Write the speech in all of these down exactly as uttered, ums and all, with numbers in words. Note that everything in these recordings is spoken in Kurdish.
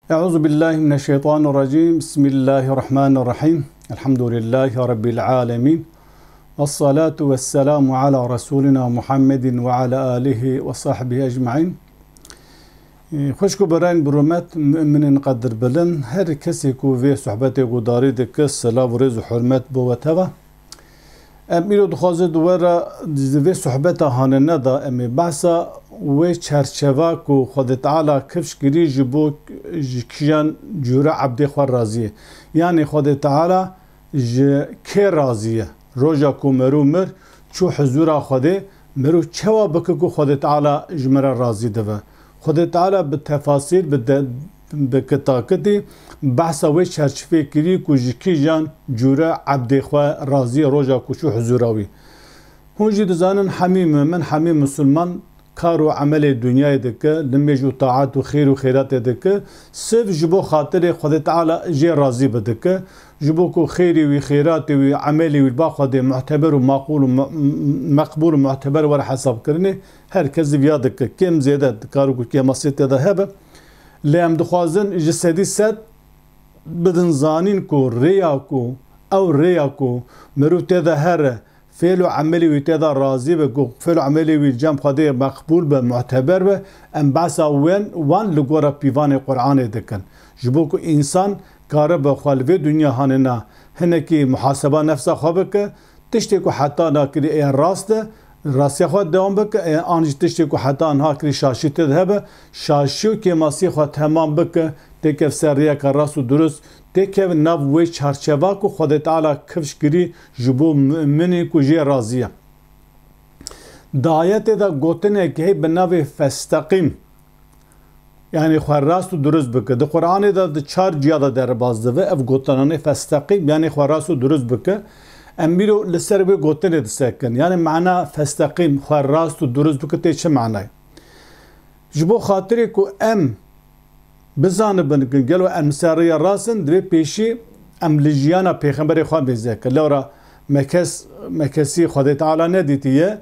Euzu billahi mineşşeytanirracim. Bismillahirrahmanirrahim. Elhamdülillahi Rabbil alemin. Vessalatu vesselamu ala Resulina Muhammedin ve ala alihi ve sahbihi ecmain. Ee, xwişk û birayên bi rûmet, muminên qedirbilind, her kesê ku vê sohbetê gudarî dike, silav û rêz û hurmet bo we teva. Em îro dixwazin di we re, di vê sohbeta hanine de em ê behsa wê çerçeva ku Xwedê Teala kifş kirî ji bo, ji kîjan cûre ebdê xwe razî ye. Yanî Xwedê Teala ji kê razî ye? Roja ku merû mir çû huzûra Xwedê, merû çawa bike ku Xwedê Teala ji me re razî dibe? Xwedê Teala bi tefasîl, bi de-, bi kitakitî behsa wê çerçivê kirî ku ji kîjan cûre ebdê xwe razî ye roja ku çû huzûra wî. Hûn jî dizanin hemî mumin, hemî misilman kar û emelê dinyayê dike, nimêj û taet û xêr û xêratê dike, sirf ji bo xatirê Xwedê Teala jê razî bi dike, ji bo ku xêrê wî, xêratê wî, emelê wî li ba Xwedê muhteber û maqûl û mu-, meqbûl û muhteber were hesabkirinê, her kes viya dike. Kêm zêde dikare ku kêmasî tê de hebe. Lê em dixwazin ji sedî sed bidin zanîn ku rêya ku, ew rêya ku mirov tê de here, fêl û emelê wî tê de razî be, ku fêl û emelê wî cem Xwedê meqbûl be, muteber be, em behsa wen, wan li gora pîvanê Qur'anê dikin. Ji bo ku însan karibe xwe li vê dinya hanina hinekî muhaseba nefsa xwe bike, tiştê ku heta nakirî ê rast e, rastiya xwe dewam bike, ê an jî tiştê ku heta niha kirî şaşî tê de hebe, şaşî û kêmasî xwe temam bike, têkev ser rêyeka rast û durust, têkev nav wê çarçeva ku Xwedê Teala kifş kirî ji bo muminê ku jê razî ye. Di ayetê de gotinek heye bi navê festeqîm, yanî xwe rast û durust bike. Di Qur'anê de di çar ciya de derbas dibe ev gotinanê festeqîm, yanî xwe rast û durust bike. Em îro li ser wê gotinê disekin. Yanî mana festeqîm, xwe rast û durust bike tê çi manayê? Ji bo xatirê ku em bizanibin ku gelo em ser rêya rast in, divê pêşî em li jiyana pêxemberê xwe mêze kin. Lewra me kes, me kesî Xwedê Teala nedîtiye,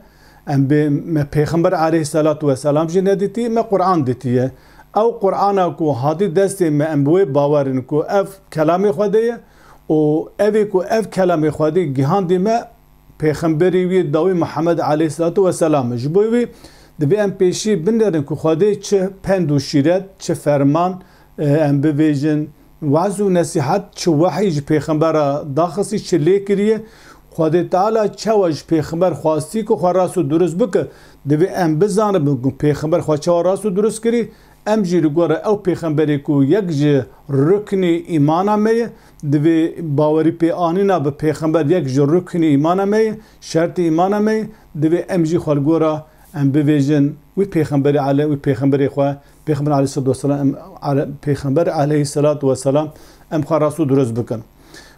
em bê me pêxember aleyhisselatu vesselam jî nedîtiye, me Qur'an dîtiye. Ew Qur'ana ku hatî destê me, em bi wê bawer in ku ev kelamê Xwedê ye û evê ku ev kelamê Xwedê gihandî me, pêxemberê wî dawî Muhammed aleyhisselatu vesselam e. Ji bo wî divê em pêşî binêrin ku Xwedê çi pend û şîret, çi ferman, e, em bibêjin, waz û nesîhet, çi wehî ji pêxembera daxistî, çi lê kiriye. Xwedê Teala çawa ji pêxember xwastî ku xwe rast û durust bike, divê em bizanibin ku pêxember xwe çawa rast û durust kirî, em jî li gora ew pêxemberê ku yek ji ruknê îmana me ye, divê bawerî pê anîna bi pêxember yek ji ruknê îmana me ye, şertê îmana me ye, divê em jî xwe li gora em bivêjin, wî pêxemberê ale-, wî pêxemberê xwe, pêxember aleyhisselatu vesselam, em ale-, pêxember aleyhisselatu vesselam, em xwe rast û durust bikin.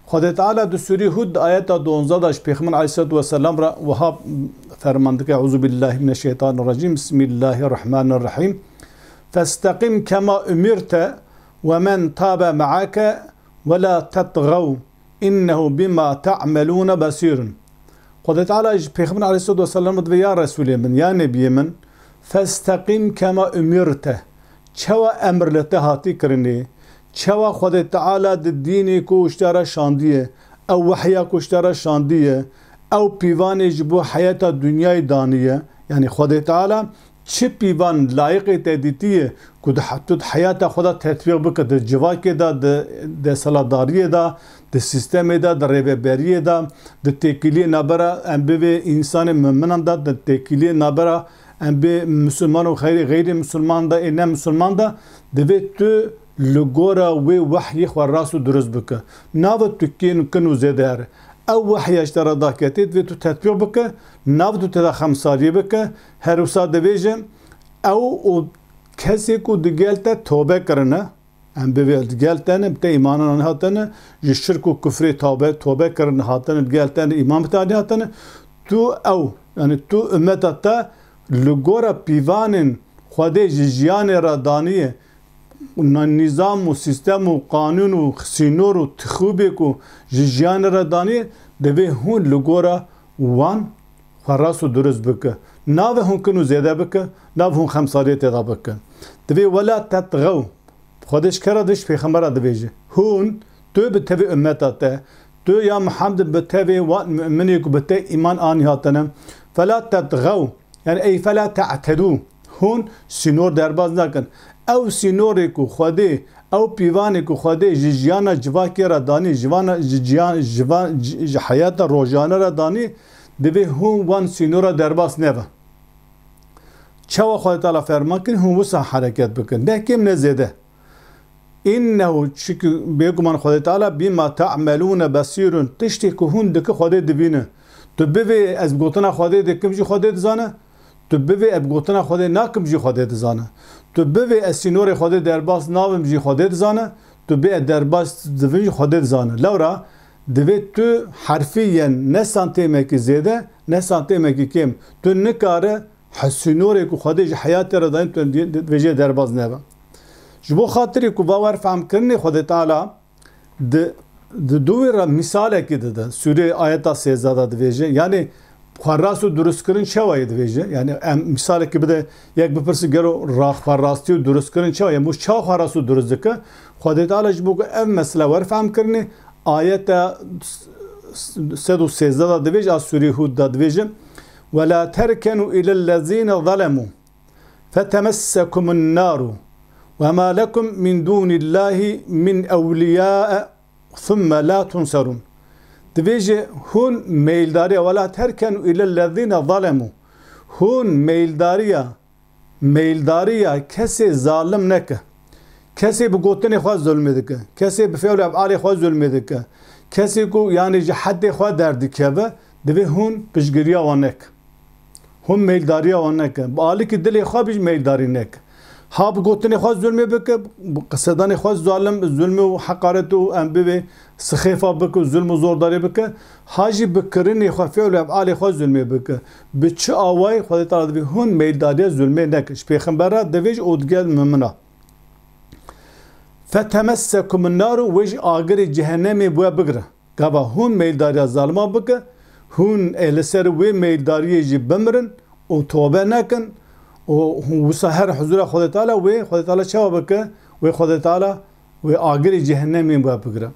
Xwedê Teala di Sûrî Hûd di ayeta duwazdeh de ji Pêxember aleyhisselatu vesselam re wiha ferman dike, Euzu billahi mineşşeytanirracim, Bismillahirrahmanirrahim. Festeqim kema umirte ve men tabe me'ake ve la tetğew innehu bima ta'melûne besîrun. Xwedê Teala ji Pêxember aleyhisselatu vesselam re divê, ya Resûlê min, ya Nebiyê min, festeqim kema umirte. Çawa emir li te hatî kirinê, çawa Xwedê Teala di dînê ku ji te re şandiye, ew wehya ku ji te re şandiye, ew pîvanê ji bo heyata dinyayê daniye, yanî Xwedê Teala çi pîvan layiqê te dîtiye ku di he-, tu di heyata xwe de tetbîq bike, di civakê de, di desthilatdariyê de, di sîstemê de, di rêveberiyê de, di têkiliyê navbera em bivê însanê miminan de, di têkiliyê navbera em bê misilman û xeyrê, xeyrê misilman de, ê ne misilman de, divê tu li gora wê wehyê xwe rast û durust bike. Nave tu kên û kin û zêde here. Ew wehya ji te re daketê, divê tu tetbîq bike, nav tu tê de xemsaliyê bike. Her wisa divê jî ew û kesê ku digel te tobe kirine, em bivê digel te ne, bi te îmanan hatine, ji şirk û kufrê tobe, tobe kirine hatine, digel te ne, îman bi te hatine, tu ew, yanî tu ummeta te li gora pîvanên Xwedê ji jiyanê re daniye, na-, nîzam û sîstem û qanûn û sînor û tixûbê ku ji jiyanê re daniye, divê hûn li gora wan xwe rast û durust bike. Nave hûn kin û zêde bike, nav hûn xemsaliyê tê de bike. Divê wela tetxew, Xwedê ji kera dibêje, ji pêxembera dibêje. Hûn, tu bi tevê ummeta te, tu ya Muhammed bi tevê wan mu'minê ku bi te îman anî hatine. Fela tetxew. Yani ey fela te'tedû. Hûn sînor derbas nakin. Ew sînorê ku Xwedê, ew pîvanê ku Xwedê ji jiyana civakê re danî, jivana, ji ciyan, jivan, ji, ji heyata rojane re danî, divê hûn wan sînora derbas nebe. Çawa Xwedê Teala ferman kir, hûn wisa hereket bikin. Ne kêm ne zêde. Înnehu, çiki bêguman Xwedê Teala bîma te'melûne besîrun, tiştê ku hûn diki Xwedê dibîne. Tu bivê ez gotina Xwedê dikim jî Xwedê dizane, tu bivê ez gotina Xwedê nakim jî Xwedê dizane. Tu bivê ez sînorê Xwedê derbas navim jî Xwedê dizane, tu bê ez derbas divim jî Xwedê dizane. Lewra divê tu herfî yen ne santêmekî zêde, ne santêmekî kêm. Tu nikare He sînorê ku Xwedê ji heyatê re dayîn tu vêjê derbaz nebe. Ji bo xatirê ku va wer fehm kirinê Xwedê Teala di, di dû wî re mîsalekî dide. Sûrê ayeta sêzdeh de divêje. Yanî xwerast û durustkirin çawa ye divêje? Yanî em mîsalekî bide, yek bipirsi gelo ra-, xwerastî û durustkirin çawa ye? Mû çawa xwerast û durust dike? Xwedê Teala ji bo ku ev mesele wer fehm kirinê, ayeta sed û sêzdeh de divêje, a sûrê Hûd de divêje. ولا تركنوا إلى الذين ظلموا فتمسكم النار وما لكم من دون الله من أولياء ثم لا تنصرون. Divêje hûn meyldariya, ولا تركنوا إلى الذين ظلموا. Hûn meyldariya, meyldariya kesê zalim neke. Kesê bi gotinê xwe zulmê dike. Kesê bi fiil û efalê xwe zulmê dike. Kesê ku yanî ji hedê xwe derdikeve, divê hûn piştgiriya wan neke. Hûn meyldariya wan neke. Bi alikî dilê xwe bî jî meyldari neke. Ha bi gotinê xwe zulmê bike, bi qisedanê xwe zalim, zulmê û heqaret û em bivê sixêfa bike û zulm û zordarî bike. Ha jî bi kirinê xwe, fiil û efalê xwe zulmê bike. Bi çi awayî Xwedê Teala divê hûn meyldariya zulmê neke. Ji pêxember re divê ji û digel mimina. Fetemessekum naru, wê ji agirê cehennemê bi we bigire. Gava hûn meyldariya zalima bike, hûn ê li ser wê meydariyê jî bimirin û tobe nekin û hûn wisa her huzura Xwedê Teala wê, Xwedê Teala çawa bike? Wê Xwedê Teala wê agirê cehennemê we bigire.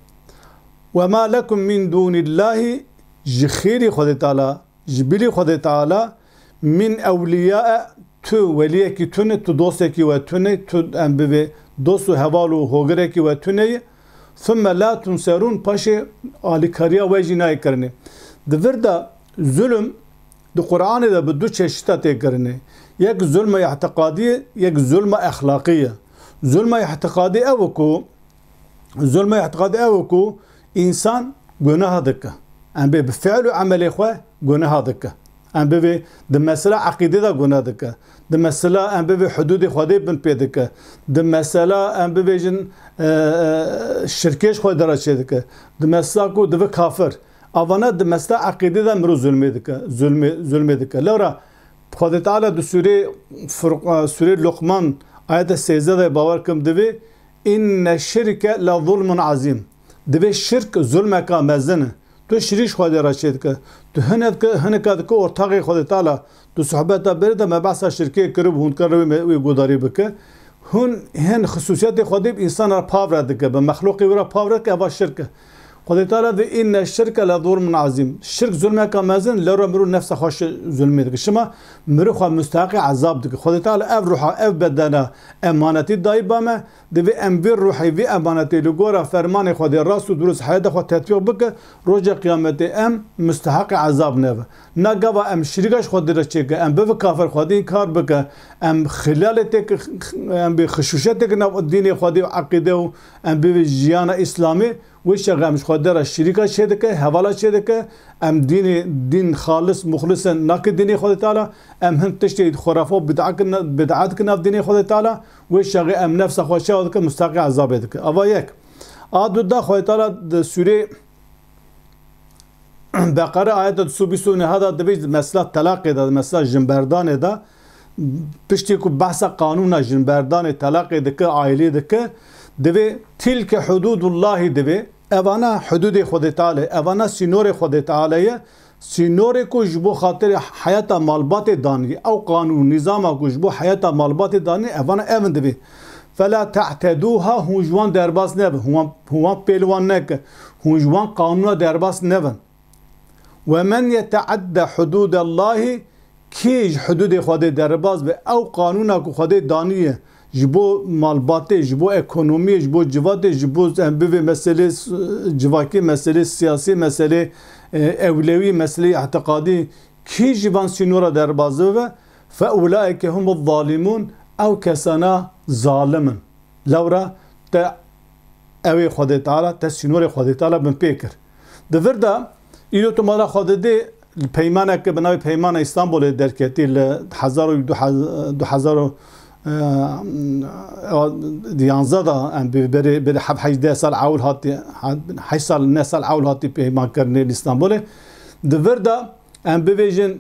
Ve ma lekum min dûnillahî, ji xêrî Xwedê Teala, ji bilî Xwedê Teala, min ewliyae, tu weliyekî tune, tu dostekî we tune, tu em bivê dost û heval û hogirekî we tune ye. Thumme la tunserûn, paşê alîkariya we jî nayê kirinê. Di vir de zulm di Qur'anê de bi du çeşita tê kirinê. Yek zulma îtiqadî ye, yek zulma exlaqî ye. Zulma îtiqadî ew e ku, zulma îtiqadî ew e ku însan guneha dike. Em bê bi fiil û emelê xwe guneha dike. Em bivê di mesela eqîdê de guneh dike. Di mesela em bivê hudûdê Xwedê bin pê dike. Di mesela em bivêjin, e, e, şirkê ji Xwedê re çê dike. Di mesela ku divi kafir. Avana di mesela eqîdê de mirov zulmê dike, zulmê, zulmê dike. Lewra Xwedê Teala di sûrê Furq-, sûrê Luqman ayeta sêzdeh de bawer kim divê, inne şirke le zulmun azîm. Divê şirk zulmeka mezin e. Tu şirî ji Xwedê re çê dike. Tu hinek-, hineka dike ortaxê Xwedê Teala. Tu sohbeta berê de me behsa şirkê kiribû, hûn dikare wê me-, wê guhdarî bike. Hûn hin xisûsiyetê Xwedê bi însan re pav re dike, bi mexlûqê wî re pav re dike, eva şirk e. Xwedê Teala dê, inne şirke le zulmun azîm. Şirk zulmeka mezin, lewra mirov nefsa xwe şi-, zulmê dike. Şima mirov xwe musteheqê ezab dike. Xwedê Teala ev ruha, ev bedena emanetî dayî ba me, divê em vê ruhê, vê emanetê li gora fermanê Xwedê rast û durust heyata xwe tetbîq bike, roja qiyametê em musteheqê ezab nebe. Na gava em şirîka ji Xwedê re çêke, em bive kafir, Xwedê înkar bike, em xilalê têke, em bê xişûşetêke nav dînê Xwedê û eqîde û em bivê jiyana Îslamê, wê çaxê em ji Xwedê re şirîka çê dike, hevala çê dike, em dînê, dîn xalis, muxlis e, nake dînê Xwedê Teala, em hin tiştê xurafa û bid'a kin-, bid'a dikin nav dînê Xwedê Teala, wê çaxê em nefsa xwe çawa dike, musteheqê ezabê dike. Ava yek. A du da Xwedê Teala di sûrê Beqere ayeta du sed bîst û neh de divê di mesela telaqê de, di mesela jinberdanê de, piştî ku behsa qanûna jinberdanê, telaqê dike, aîlê dike, divê tilke hududullahî divê, evana hududê Xwedê Teala ye, evana sînorê Xwedê Teala ye, sînorê ku ji bo xatirê heyata malbatê danî, ew qanûn, nîzama ku ji bo heyata malbatê danî, evana ev in divê. Fela te'tedûha, hûn ji wan derbas nebin. Hûn wan, hûn wan pêl wan neke. Hûn ji wan qanûna derbas nebin. Ve men yeteadde hudûdellahî, kî ji hudûdê Xwedê derbas be, ew qanûna ku Xwedê daniye ji bo malbatê, ji bo ekonomiyê, ji bo civatê, ji bo em bivê meselê s-, civakî, meselê siyasî, meselê, e, ewlewî, meselê îtiqadî, kî ji van sînora derbas bibe, fe ulaike humuz zalimûn, ew kesana zalim in. Lewra te ewê Xwedê Teala, te sînorê Xwedê Teala binpê kir. Di vir de îro tu mala xwe didê, peymaneke bi navê Peymana Îstanbulê derketî li hezar û du hezar û, e, yanzdeh de, em bi berê, berê heft heşt deh sal ewil hatî, heşt sal, neh sal ewil hatî peymankirinê li Îstanbulê. Di vir de em bivêjin,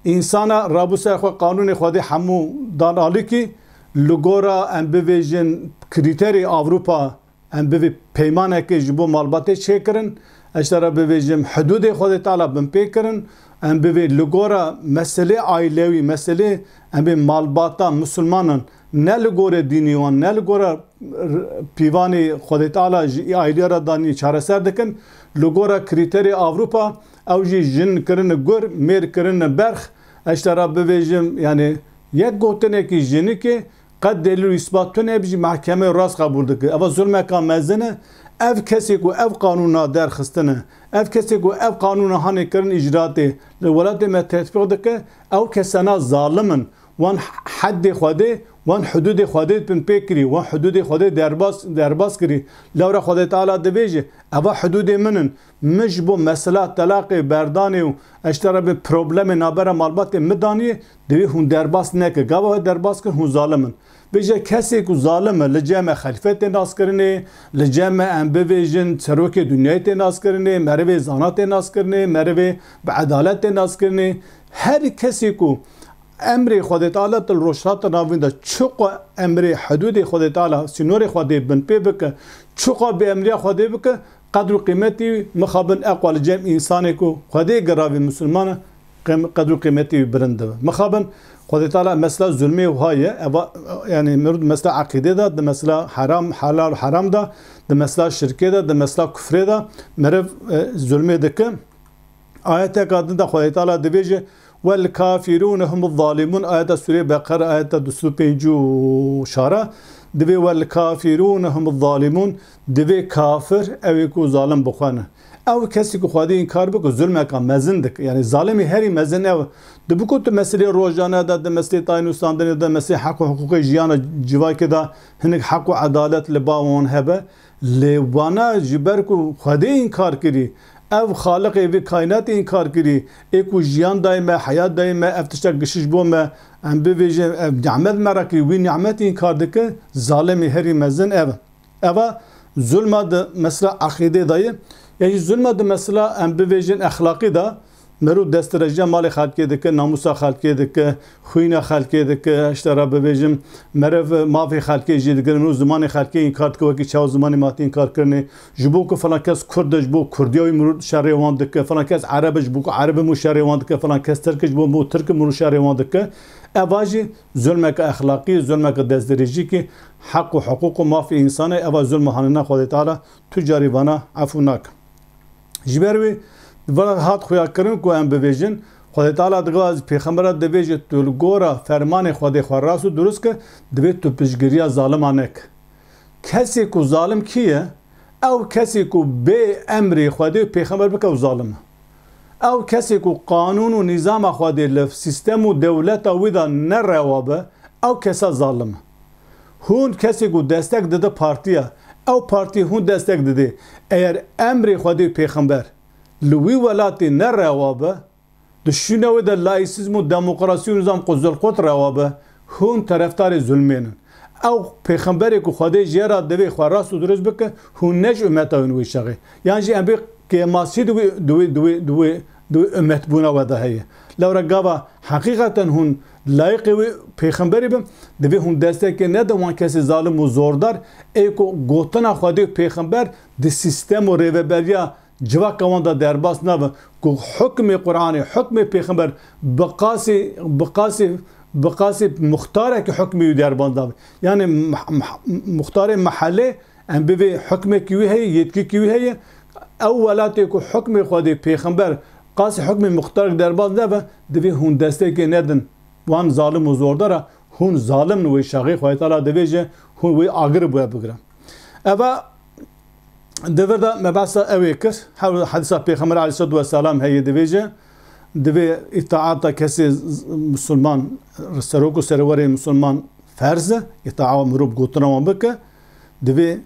însana rabû ser xwe qanûnê Xwedê hemû dan alîkî, li gora em bivêjin krîterê Ewropa, em bivê peymanekê ji bo malbatê çêkirin, ez ji te re bivêjim hidûdê Xwedê Teala binpê kirin, em bivê li gora meselê aîlewî, meselê em bê malbata misilmanan, ne li gorê dînî wan, ne li gora r-, pîvanê Xwedê Teala ji aîliya re danî çareser dikin, li gora krîterê Ewropa, ew jî jin kirine gur, mêr kirine berx, ez ji te re bivêjim, yanî yek gotinekî jinikê qet delîl û îsbat tune bî jî mehkemeyê rast qebûl dike. Eva zulmeka mezin e. Ev kesê ku ev qanûna derxistine, ev kesê ku ev qanûna hanê kirin îcratê li welatê me tetbîq dike, ew kesana zalim in. Wan heddê Xwedê, wan hudûdê Xwedê bin pê kirî, wan hudûdê Xwedê derbas, derbas kirî. Lewra Xwedê Teala dibêje, eva hudûdê min in. Min ji bo mesela telaqê, berdanê û ez ji te re bi problemê nabera malbatê min daniyê, divê hûn derbas neke. Gava we derbas kir, hûn zalim in. Bêje kesê ku zalim e, li cem me xelîfe tê naskirinê, li cem me em bivêjin serokê dinyayê tê naskirinê, merivê zana tê naskirinê, merivê bi edalet tê naskirinê. Her kesê ku emrê Xwedê Teala til rojhata navîn de çiqa emrê hudûdê Xwedê Teala, sînorê Xwedê bin pê bike, çiqa bi emriya Xwedê bike, qedr û qîmetî wî mixabin eqwa li cem însanê ku Xwedê giravî misilman e, qim-, qedr û qîmetî wî bilind dibe. Mixabin Xwedê Teala mesela zulmê wiha ye, eva, yanî mirû di mesela eqîdê de, di mesela heram, helal, heram de, di mesela şirkê de, di mesela kufrê de meriv, e, zulmê dike. Ayeteka din de Xwedê Teala dibêje, "Wel kafirûne humuz zalimûn", ayeta Sûreyê Beqere, ayeta du sed û pêncî û çar, divê "Wel kafirûne humuz zalimûn", divê kafir ew ê ku zalim bi xwe ne. Ew kesî ku Xwedê înkar bike, zulmeka mezin dike. Yanî zalimî herî mezin ew. Di biku tu meselê rojane de, di meselê tayîn û standinê de, meselê heq û hiqûqê jiyana civakê de, hinek heq û edalet li ba wan hebe, Lê wana ji ber ku Xwedê înkar kirî, ev Xaliqê vê kaînatê înkar kirî, ê ku jiyan dayê me, heyat dayê me, ev tiştek gişiş bo me, em bivêjin, ev nîmet me re kirî, wî nîmet înkar dike, zalimê herî mezin ev e. Eva zulma di mesela eqîdê de ye. Ya jî zulma di mesela em bivêjin exlaqî de, Meriv destdirejiya malê xelkê dike, namûsa xelkê dike, xwîna xelkê dike, ji te re bibêjim, meriv mafê xelkê jî digire, meriv zimanê xelkê înkar dike, wekî çawa zimanê me hatî înkar kirinê. Ji bo ku filan kes kurd e, ji bo kurdiya wî meriv şerê wan dike, filan kes ereb e, ji bo ku ereb e meriv şerê wan dike, filan kes tirk e, ji bo meriv tirk e meriv şerê wan dike. Eva jî zulmeke exlaqî, zulmeke destdirêjî ki heq û hiqûq û mafê însanê, eva zulma hanina Xwedê Teala tu carî vana efû nake. Ji ber wê, vira hat xuyakirin ku em bibêjin, Xwedê Teala digiva pêxembera dibêje, tu li gora fermanê Xwedê xwe rast û dirust ke, divê tu piştgiriya zalima neke. Kesê ku zalim kî ye? Ew kesê ku bê emrê Xwedê û pêxember bike, ew zalim e. Ew kesê ku qanûn û nîzama Xwedê li sîstem û dewleta wî de ne rewa be, ew kesa zalim e. Hûn kesê ku destek dide partiya, ew partî hûn destek didê. Eger emrê Xwedê û pêxember li wî welatê ne rewa be, di şûna wê de laîsîzm û demokrasî û nizam quzulqut rewa be, hûn terefdarê zulmê nin. Ew pêxemberê ku Xwedê ji ye re divê xwe rast û dirust bike, hûn ne ji ummeta wê in wê çaxê. Yan jî em bê kêmasî di wê, di wê, di wê, di wê, di wê ummetbûna we de heye. Lewra gava heqîqeten hûn layiqê wê pêxemberê bin, divê hûn destekê nedin wan kesê zalim û zordar, ê ku gotina Xwedê û pêxember di sîstem û rêveberiya civaka wan de derbas nabe, ku hukmê Qur'anê, hukmê pêxember bi qasî, bi qasî bi qasî muxtarekî hukmê wî derbas dabe. Yani meh-, meh-, muxtarê mehellê em bivê hukmekî wî heye, yetkîkî wî heye. Ew welatê ku hukmê Xwedê pêxember qasî hukmê muxtarek derbas nebe, divê hûn destekê nedin wan zalim û zordara, hûn zalim in wê şaxê Xwedê Teala divê ji hûn wê agir bi we bigire. Eva Di vir de me behsa ew ê kir. Her hadîsa Pêxember aleyhissalatu vesselam heye, divê jî, divê îtaata kesê z-, z-, misilman, serok û serwerê misilman ferz e, îtaa mirov gotina wan bike. Divê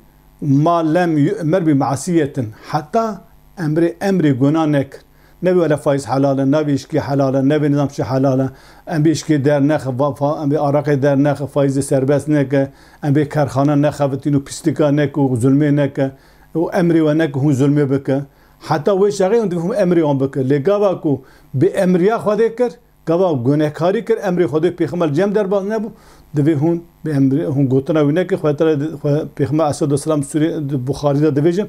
ma lem yu'mer bi masiyetin, heta emrê, emrê guna nekir. Nebê wele faiz helal e, nebê îşkî helal e, nebê nizam çi helal e. Em bê îşkê dernexe, va-, fa-, em bê araqê dernexe, faizê serbest neke, em bê kerxane nexebitin û pîstika neke û zulmê neke û emrê we neke hûn zulmê bike. Heta wê çaxê hûn divê hûn emrê wan bike. Lê gava ku bi emriya Xwedê kir, gava gunekarî kir, emrê Xwedê pêxember cem derbas nebû, divê hûn bi emrê, hûn gotina wî neke. Xwedê Teala di-, Xwe-, Pêxember aleyhissalatu vesselam sûrê di Buxarî de divê jî,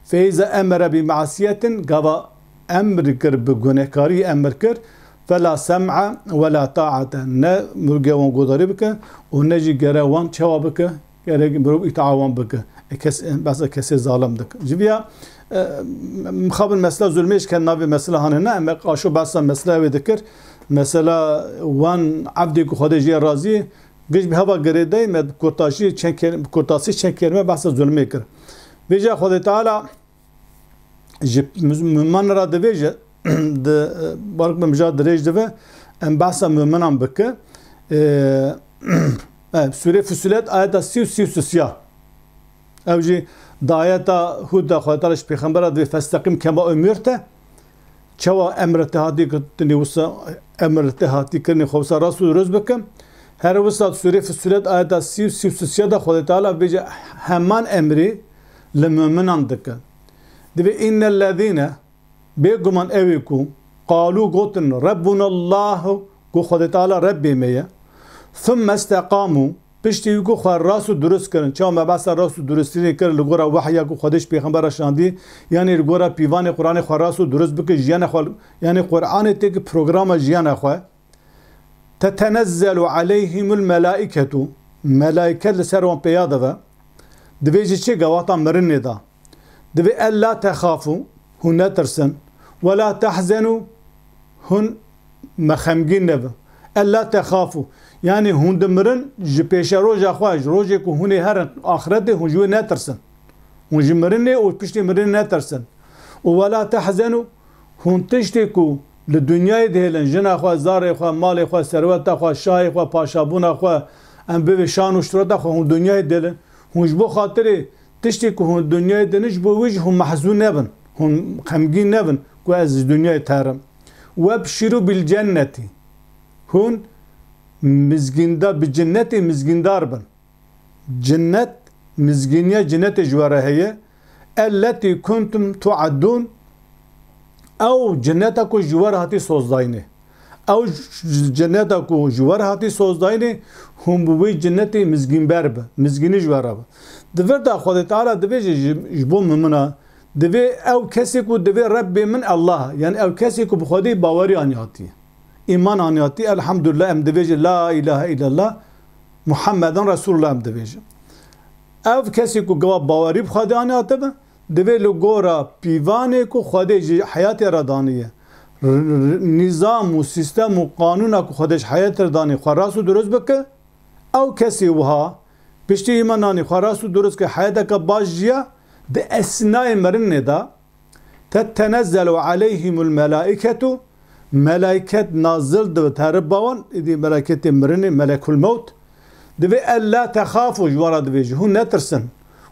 "Feiza emere bi masiyetin", gava emr kir, bi gunekarî emr kir, "Fela sem'a ve la ta'ate", ne mirov gere wan godarî bike û ne jî gere wan çawa bike, gerek mirov îtaa wan bike. E, kes, e, behsa kesê zalim dike. Ji viya, e, mixabin mesela zulmê ji ke navê mesela hane ne, em qaşo behsa mesela wê dikir. Mesela wan evdê ku Xwedê jê razî, giş bi heva girêdayî me bi kurtaşî çend kel-, bi kurtasî çend kelime behsa zulmê kir. Vêca Xwedê Teala ji muz-, muman re divê ji, di, e, barik me mija dirêj dibe, em behsa muminan bike. E, e, Sûrê Fussilet ayeta sî û sî û sisiya. Ew jî di ayeta Hûd de Xwedê Teala ji pêxembera divê, "Festeqîm kema umirte." Çawa emr te hatî kirinê wisa, emr te hatî kirinê xwe wisa rast û dirust bike. Her wisa Sûrê Fussilet ayeta sî û sî û sisiya de Xwedê Teala vêce heman emrî li muminan dike. Divê, "Innellezîne", bêguman ew ê ku, "qalû", gotin, "Rebbunallahu", ku Xwedê Teala Rebbê me ye, "thumme isteqamû", piştî wî ku xwe rast û dirust kirin, çawa me behsa rast û durustînê kir, li gora wehya ku Xwedê ji pêxembera şandî, yanî li gora pîvanê Quranê xwe rast û dirust bike, jiyana xwe, yanî Quranê têke programa jiyana xwe, "tetenezzelu aleyhimul melaiketu", melaîket li ser wan pêya dive. Divê jî çi gawata mirinê de. Divê "ella texafû", hûn netirsin. "Wela tehzenû", hûn me xemgîn nebin. "Ella texafû", yanî hûn dimirin ji pêşeroja xwe, ji rojê ku hûn ê herin axretê, hûn ji wê netirsin. Hûn ji mirinê û piştî mirinê netirsin. Û "wela tehzenû", hûn tiştê ku li dinyayê dihêlin, jina xwe, zarê xwe, malê xwe, serweta xwe, şahê xwe, paşabûna xwe, em bivê şan û şireta xwe, hûn dinyayê dihêlin. Hûn ji bo xatirê tiştê ku hûn dinyayê dihêlin, ji bo wî jî hûn mehzûn nebin, hûn xemgîn nebin ku ez ji dinyayê terim. "Webşirû bil cennetî", hûn mizgînda-, bi cinnetê mizgîndar bin. Cinnet, mizgîniya cinnetê ji we re heye. "Elletî kuntum tu'edûn", ew cinneta ku ji we re hatî sozdayînê. Ew c-, cinneta ku ji we re hatî sozdayînê, hûn bi wê cinnetê mizgînber bi, mizgînî ji we re bi. Di vir de Xwedê Teala divê jî ji, ji bo mimina, divê ew kesê ku divê Rebbê min Allah, yani ew kesê ku bi Xwedê bawerî anî hatiye. Îman anî hatî, elhamdulillah, em divêjin, "La ilahe illallah, Muhammeden Resulullah", em divêjin. Ev kesê ku gava bawerî bi Xwedê anî hatibe, divê li gora pîvanê ku Xwedê ji heyatê re daniye, r-, r-, nîzam û sîstem û qanûna ku Xwedê ji heyatê re danî xwe rast û dirust bike. Ew kesê wiha piştî îmananî xwe rast û dirust kir, heyateke baş jiya, di esnayê mirinê de, "Tettenezzelu aleyhimul melaiketu", melaiket nazil dibe terib ba wan, îdî meleketê mirinê, melekul mewt, divê "ella texafû", ji wan re divê jî, hûn netirsin,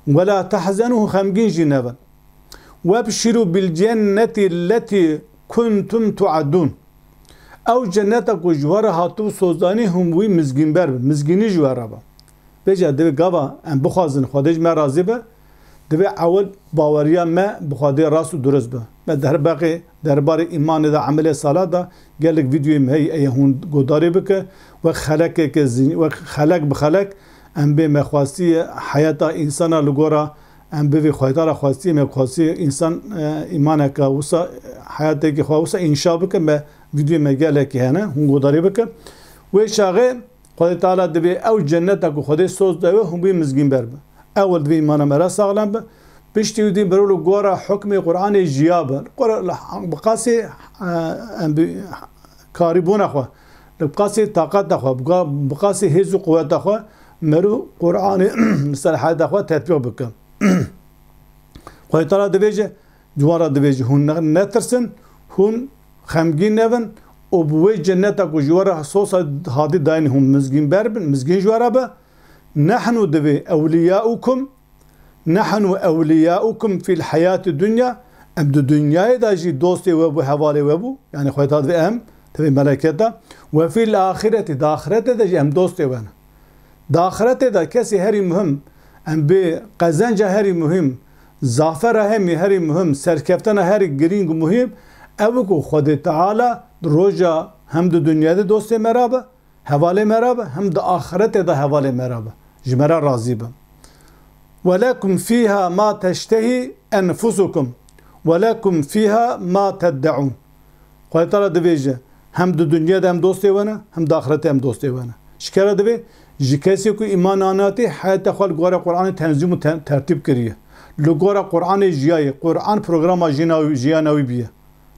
"wela tehzenû", hûn xemgîn jî nebin. "Webşirû bil cennetî lletî kuntum tu'edûn." Ew cenneta ku ji we re hatibû sozdanî, hûn wî mizgînber bin, mizgînî ji we re be. Vêca divê gava em bixwazin Xwedê ji me razî be, divê ewil baweriya me bi Xwedê rast û dirust be. Me derbeqê, derbarê îmanê de, emelê salih de gelek vîdeoyê me heye, ê hûn guhdarî bike. Wek xelekeke zî-, wek xelek bi xelek em bê me xwestiye heyata însana li gora em bivê Xwedê Teala xwestiye, me xwestiye însan, e, îmaneke wisa, heyateke xwe wisa înşa bike, me vîdeoyê me gelekî hene, hûn guhdarî bike. Wê çaxê Xwedê Teala divê ew cenneta ku Xwedê soz dawe hûn bî mizgînber bi. Ewil divê îmana me re saxlem bi. Piştî wî dî mirov li gora hukmê Qur'anê jiya bi. Qur-, bi qasê, e, em bi karîbûna xwe, bi qasê taqeta xwe, bi ga-, bi qasê hêz û quweta xwe, meriv Qur'anê li ser heyata xwe tetbîq bike. Xwedê Teala divê ji Ji wan re dibêje, hûn ne-, netirsin, hûn xemgîn nebin û bi wê cenneta ku ji we re sosa hatî dayîn hûn mizgînber bin, mizgîn ji we re be. Nehnu divê ewliyaukum, nehnu ewliyaukum fil heyati dunya, em di dinyayê de jî dostê we bû, hevalê we bû. Yani Xwedê Teala divê em, tevê meleketa. Ve fil ahireti, di axiretê de jî em dostê we ne. Di axiretê de kesê herî muhim, em bê qezenca herî muhim, zafera hemî herî muhim, serkeftena herî girîng û muhim, ew e ku Xwedê Teala di roja hem di dinyayê de dostê me re be, hevalê me re be, hem di axiretê de hevalê me re be. Ji me re razî be. Ve lekum fîha ma teştehî enfusukum. Ve lekum fîha ma tedde'ûn. Xwedê Teala divêje, hem di dinyê de em dostê we ne, hem di axretê em dostê we ne. Ji kere divê, ji kesê ku îman anatî, heyata xwe li gorî Qur'anê tenzîm û te-, tertîb kiriye. Li gorî Qur'anê jiyaye, Qur'an programa jiyana wî, jiyana wî bûye.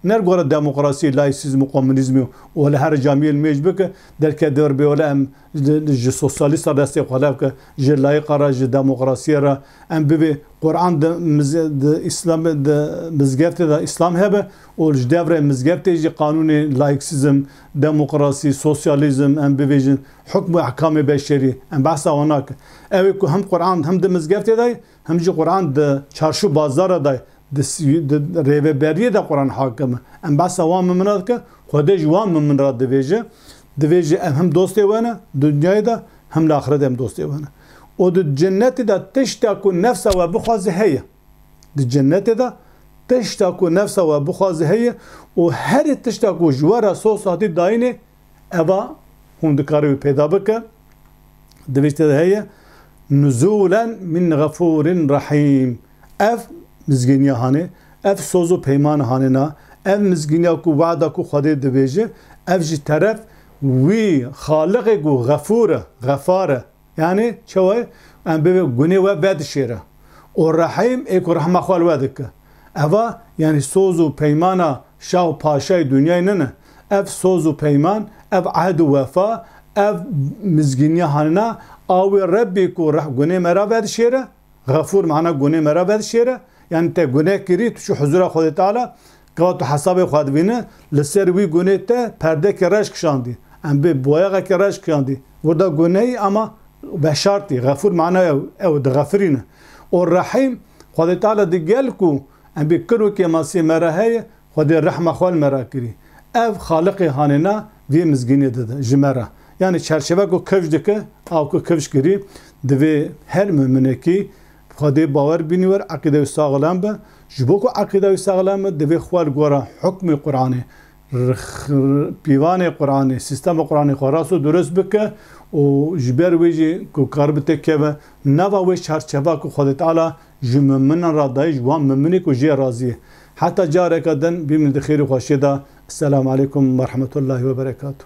Ne li gorî demokrasiyê, laîsîzm û komunîzmê û wele here camiyê li mêj bike, derke dewr bê wele em ji, ji sosyalîsta destê xwe lev ke, ji layîqa re, ji demokrasiyê re, em bibê Qur'an di miz-, di Îslam, di mizgeftê de Îslam hebe û ji devrê mizgeftê jî qanûnê laîksîzm, demokrasî, sosyalîzm, em bibêjin hukm û ehkamê beşerî, em behsa wan nakin. Ew ê ku hem Qur'an hem di mizgeftê de, hem jî Qur'an di çarşû bazara de, di s-, di rêveberiyê de Qur'an hakim e. Em behsa wan mimina dikin, Xwedê ji wan mimin re divêje, divêje em hem dostê we ne, dinyayê de hem li axiretê em dostê we ne. Û di cennetê de tişta ku nefsa we bixwaze heye. Di cennetê de tişta ku nefsa we bixwaze heye û herî tişta ku ji we re soz hatî dayînê, eva hûn dikarî wî peyda bike. Di vê tê de heye, "Nuzûlen min xefûrin rehîm." Ev mizgîniya hanê, ev soz û peyman hanê na, ev mizgîniya ku wada ku Xwedê dibêje, ev ji teref wî Xaliqê ku Xefûr e, Xefar e. Yani çawa? Em bibê gunê we vedişêre. Û Rehîm ê ku rehma xwe li we dike. Eva, yani soz û peymana şah û paşayê dinyayê nine. Ev soz û peyman, ev ehd û wefa, ev mizgîniya hanina, a wê Rebbî ku reh-, gunê me re vedişêre, Xefûr mana gunê me re vedişêre, yani te guneh kirî, tu çû huzura Xwedê Teala, gava tu hesabê xwe dibîne, li ser wî gunê te perdekê reş kişandî. Em bê boyaxekê reş kişandî. Burada gunehî ama veşartî. Xefûr mana ew, ew dixefirîne. Û Rehîm, Xwedê Teala di gel ku em bê kir û kêmasiyê me re heye, Xwedê rehma xwe li me re kirî. Ev Xaliqê hanêna vê mizgînê dide ji me re. Yani çerçeve ku kifş dike, a ku kifş kirî, divê her muminekî Xwedê bawer bînî wer, eqîde wî saxlem be. Ji bo ku eqîde wî saxlem be, divê xwe li gora hukmê Qur'anê, rix-, pîvanê Qur'anê, sîstema Qur'anê xwe rast û durust bike û ji ber wê jî ku karibe têkeve nava wê çarçeva ku Xwedê Teala ji muminan re dayî, ji wan muminê ku jê razî ye. Heta careke din bimînin di xêr û xweşiyê de. Esselamu aleykum ve rahmetullahi ve berekatuh.